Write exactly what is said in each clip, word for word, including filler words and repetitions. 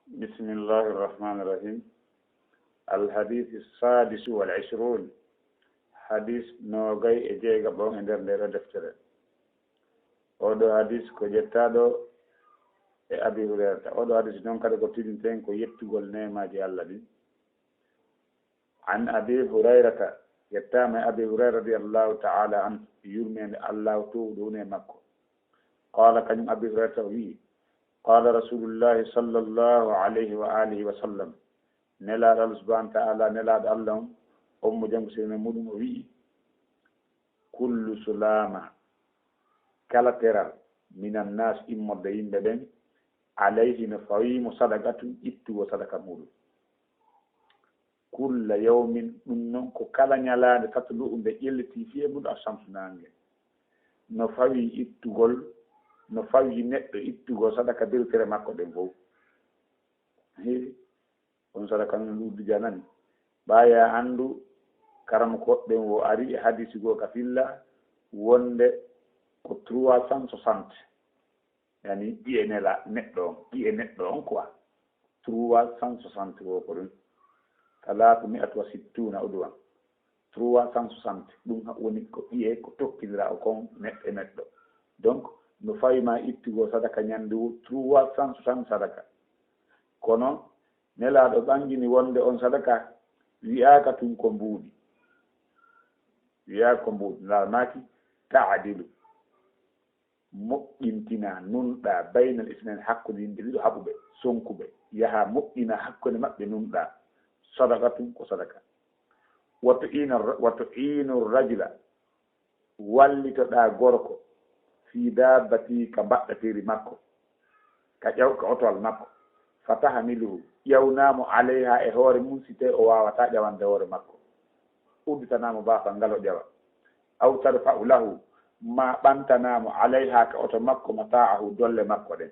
بسم الله الرحمن الرحيم. الحديث السادس والعشرون. Hadis noogay e jeegaɓo on e nder ndee ɗoo deftere. Oo ɗoo hadis ko ƴettaaɗo e Abi Hurayrata. Oo ɗoo hadis non kadi ko tindinten ko yettugol neemaaji Allah ɗin. عن أبي هريرة, yettaama e Abi Hurayra radiyallahu ta'ala anhu, yurmeende Allah towɗo woni e makko. قال, kañum Abi Hurayrata o wi'i, قال رسول الله صلى الله عليه وآله وسلم, Nelaaɗo Allah subhanahu wa ta'ala, Nelaaɗo Allah on, on mo janngu sirne muɗum, o wi'i, كل سلامى, kala teral, من الناس, immorde yimɓe ɓen, عليه, no fawii mo, صدقة, ittugol sadaka muɗum. كل يوم, ɗum non ko kala ñalaande tatlu'u nde ƴellitii fii e mum الشمس naange. No fawii ittugol, no fawii neɗɗo ittugol sadaka bertiiɗe makko ɗen fow. Hee, on sadaka non ɗuuɗi janani. Ɓaayaa anndu, karamokooɓe ɓen wo ari e hadiisi goo ka filla wonde ko trois cent soixante. Yani, ƴi'e nela-, neɗɗo on, ƴi'e neɗɗo on quoi. Trois cent soixante wo ko ɗum. ثلاثمائة وستون عضوا. Trois cent soixante, ɗum ha-, woni ko ƴi'e ko tokkindiraa o kon neɗɗo e neɗɗo. Donc, no fawii ma ittugol sadaka ñande wo trois cent soixante sadaka. Kono, Nelaaɗo ɓangini wonde on sadaka wi'aaka tun ko mbuuɗi. Wi'aaka ko mbuuɗi. Nelaaɗo maaki, تعدل. Moƴƴintinaa, nunɗaa, بين الاثنين, hakkunde yimɓe ɗiɗo haɓuɓe, sonkuɓe, yahaa moƴƴinaa hakkunde maɓɓe, nunɗaa. صدقة, ko sadaka. وتعين الر-, وتعين الرجل, wallitoɗaa gorko, في دابته, ka mbaɗɗateeri makko, ka ƴaw-, ka otowal makko. فتحمله, ƴawnaa mo, عليها, e hoore mum, si tawii o waawataa ƴawande hoore makko. Udditanaa mo baafal ngal o ƴawa. أو ترفع له, maa ɓantanaa mo, عليها, ka oto makko, متاعه, dolle makko ɗen.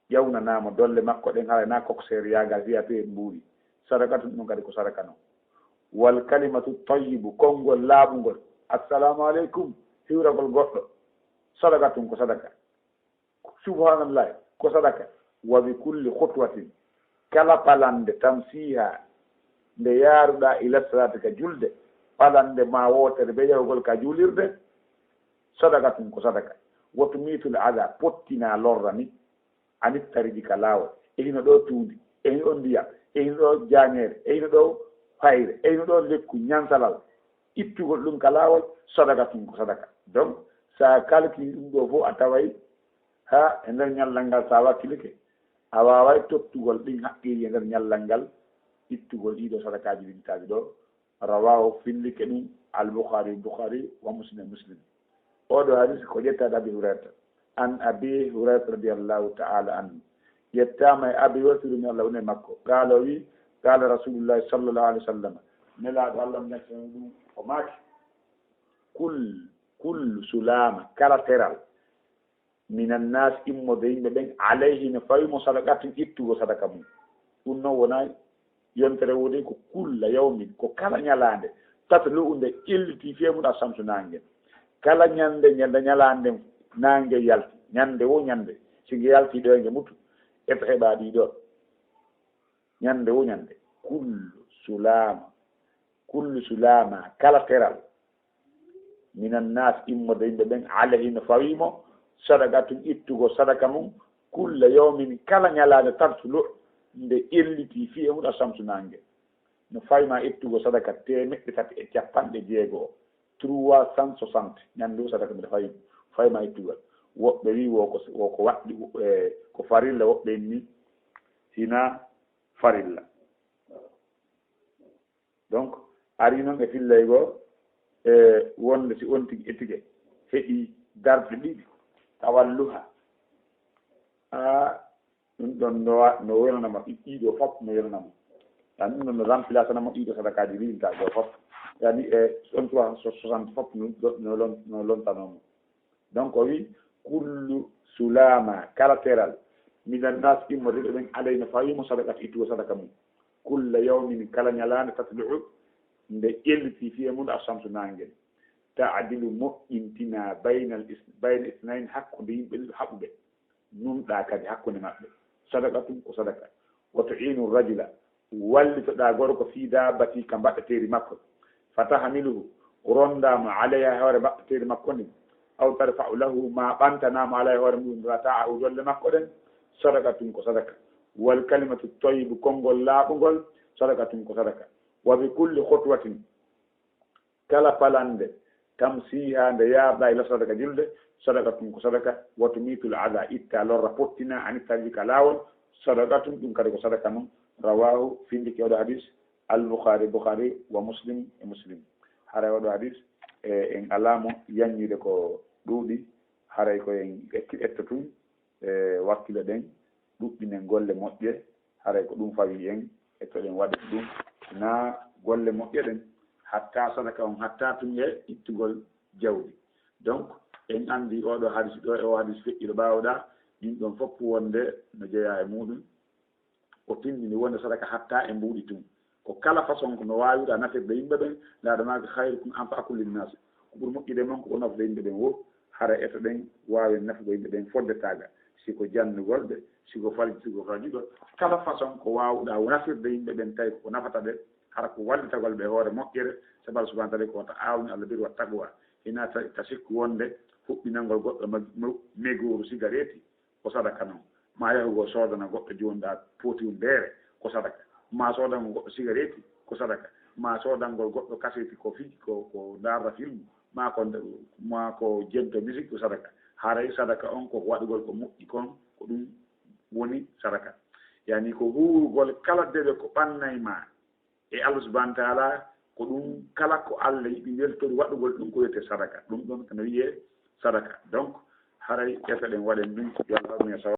Ƴawnanaa mo dolle makko ɗen, haray naa kokseer yaagal fiyatee mbuuɗi. صدقة, ɗum kadi ko sadaka non. والكلمة الطيبة, konngol laaɓungol, السلام عليكم, hiwragol goɗɗo, صدقة, ko sadaka. Subhanallah, ko sadaka. وبكل خطوة, kala palannde, تمشيها, nde yaaruɗaa, إلى الصلاة, ka julde, palannde maa wootere be yahugol ka juulirde, صدقة, ko sadaka. وتميت الأذى, pottinaa lorra ni, عن الطريق, ka laawol. E hino ɗoo tuundi, e hino ɗoo ndiyam, e hino ɗoo jaañeere, e hino ɗoo fayre, e hino ɗoo lekku ñansalal. Ittugol ɗum ka laawol, صدقة, ko sadaka. Donc, sa kalkii ɗum ɗoo fof, a taway, ha, e nder ñallal ngal, sa wakkilike, a waaway tottugol ɗin haqqeeji e nder ñallal ngal, ittugol ɗii ɗoo sadakaaji ɗin taaji ɗoo. رواه, fillike ɗum, البخاري, Bukhari, ومسلم, Muslim. Oo ɗoo hadis ko ƴettaaɗo Abi Hurayrata. عن أبي هريرة رضي الله تعالى عنه. Ƴettaama e Abi Hurayrata, yurmeende Allah woni e makko. قال, o wi'i, قال رسول الله صلى الله عليه وسلم. Nelaaɗo Allah mo ñaccano ɗum, o maaki, كل, كل سلامى, kala teral, من الناس, immorde yimɓe ɓen, عليه, no fawii mo, صدقة, ittugol sadaka mum. Ɗum non wonaa yontere woo de, ko كل يوم, ko kala ñalaande, تطلع, nde ƴellitii fii e mum الشمس, naange. Kala ñande, ñande ñalaande naange yalti, ñande woo ñande, si nge yaltii ɗoo e nge mutu, eto heɓa ɗii ɗoo. Ñande woo ñande, كل سلامى, كل سلامى, kala teral, من الناس, immorde yimɓe ɓen, عليه, no fawii mo, صدقة, ittugol sadaka mum, كل يوم, kala ñalaande, تطلع, nde ƴellitii fii e mum الشمس, naange. No fawii ma ittugol sadaka teemeɗɗe tati e capanɗe jeego, trois cent soixante, ñande woo sadaka mbiɗa fawii, fawii ma ittugol. Woɓɓe wi'i wo ko, wo ko waɗɗi, e, ko farilla, woɓɓe inni hinaa farilla. Donc, arii non e fillay goo, e wonde si on tigi e tigi heɓii darɗe ɗiɗi, tawalluha. A, ɗum ɗon no wa-, no welana mo, ɗi-, ɗiɗo fof no welana mo. Yani ɗum ɗon no remplacana mo ɗiɗo sadakaaji ɗi inta ɗo fof. Yani e on trois cent soixante fof no, no lon-, no lontanoo mo. Donc, o wi, كل سلامى, kala teral, من الناس, immorde ɓe ɓen, عليه, no fawii mo, صدقة, ittugo sadaka mum. كل يوم, kala ñalaande, تطلع, nde ƴellitii fii e mum الشمس, naange. تعدل, moƴƴintinaa, بين الاث-, بين اثنين, hakkunde yimɓe ɗiɗo haɓuɓe. Nunɗaa kadi hakkunde maɓɓe. صدقة, ko sadaka. Wa tu'inu rajula, wallitoɗaa gorko fii daabbati ka mbaɗɗateeri makko, fa tahmiluhu, rondaa mo alayha hoore mbaɗɗateeri makko ndin, aw tarfa'u lahu, maa ɓantanaa mo alayha hoore muɗum, rata'ahu, dolle makko ɗen, sadaqatun, ko sadaka. Wal kalimatu tayyibu, konngol laaɓungol, sadaqatun, ko sadaka. Wa bi kulli khutwatin, kala falande, tamsiha, nde yaarɗaa ila sadaka julde, sadaqatun, ko sadaka. Wa tumitul adha, itta lorra, pottina, anit tariqi, ka laawol, sadaqatun, ɗum kadi ko sadaka non. Rawahu, findike oɗo hadis, al Bukhari, Bukhari, wa Muslim, e Muslim. Haray oɗo hadis, e, en alaa mo yanñude ko ɗuuɗi, haray ko en ƴetti ƴetta tun, e, wakkiloɗen, ɗuɗɗinen golle moƴƴe, haray ko ɗum fawi en, ettoɗen waɗude ɗum, naa golle moƴƴe ɗen, hatta sadaka on, hatta tun e ittugol jawdi. Donc, en anndi oɗo hadis ɗo e o hadis feƴƴuɗo ɓaawoɗaa, ɗin ɗon fof wonde no jeyaa e muɗum, o tindini wonde sadaka hatta e mbuuɗi tun. Ko kala façon ko no waawirɗaa nafirde yimɓe ɓen, laaɗo maaki khairukum anfa'ukum linnas. Ko ɓuri moƴƴude mon ko ko nafata yimɓe ɓen wo, hara eto ɗen waawen nafugo yimɓe ɓen fodde taaga. Si ko jannugol ɓe, si ko fal-, si ko fajuɗo, kala façon ko waawuɗaa nafirde yimɓe ɓen tawi ko ko nafata ɓe, hara ko wallitagol ɓe hoore moƴƴere, sabu Allah subhanahu wa ta'ala ko wata aawni Allah birri wa taqwa. Hina ta, ta sikku wonde huɓɓinangol goɗɗo ma, ma, megooru sigareeti, ko sadaka non. Maa yahugol soodana goɗɗo jooni ɗa potiwol beere, ko sadaka. Maa soodangol goɗɗo sigareeti, ko sadaka. Maa soodangol goɗɗo kaseeti ko fiji, ko, ko ndaarda film, maa ko nde-, maa ko jento musique, ko sadaka. Haray sadaka on ko waɗugol ko moƴƴi kon, ko ɗum woni sadaka. Yani ko huurugol kala debe ko ɓannay ma e Allah subhanahu wa ta'ala, ko ɗum kala ko Allah yiɗi weltori waɗugol ɗum ko wiyetee sadaka. Ɗum ɗon ko no wiyee sadaka. Donc, haray ƴettaɗen waɗen ɗum, yo Allah waɗu en sawa.